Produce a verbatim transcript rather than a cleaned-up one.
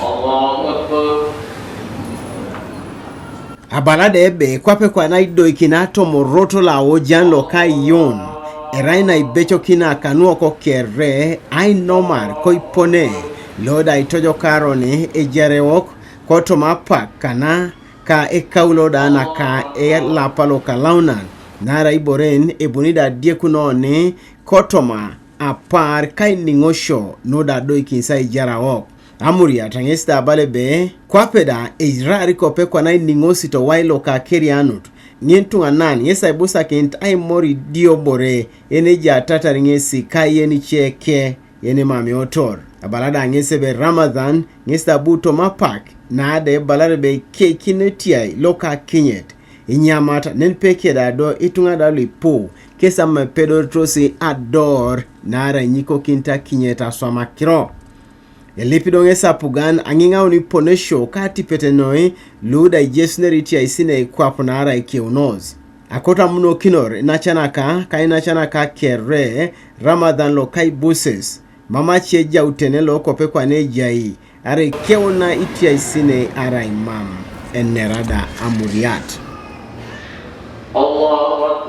Allahu Akbar. Abala da ebe kwape kwana idoikin atomor roto lo aojan loka Iyon, erai na ibecokin akanuok kere ainomar koipone, lo da itojokaroni ejareok, kotoma apak kana ka ekau lo da naka elapa lokalaunan, naarai ibore en ebuni da adiekunoni kotoma apar kainiŋosio nu da adoikin sa ijaraok. Amuriat ŋes da abala ebe, kwape da eirari kope kwana iniŋosi towai loka akerianut, ŋin tuŋanan ŋes aibusakinit aimor idiobore, yen ejaatatar ŋesi ka yen ice ke, yen emamiotor. Abala da ŋes ebe Ramadhan ŋes da abu toma apak, na da ebalar ebe keikin etiai loka akinyet, inyamat nenipeke da do ituŋa da luipu, kes amam epedoritos ador, naarai inyikokinit akinyet aswam akiro. Elip do ŋes apugan aŋiŋaun iponesio ka atipet noi, lu da ijesunere itiaisinei kwap naarai ikeunos. Akoto amunokinor inacanaka ka inacanaka kere Ramadhan loka ibuses, mam ace ejautene lo kope kwana ejai, arai ikeuna itiaisinei arai mam, enera da Amuriat. Allahu Akbar.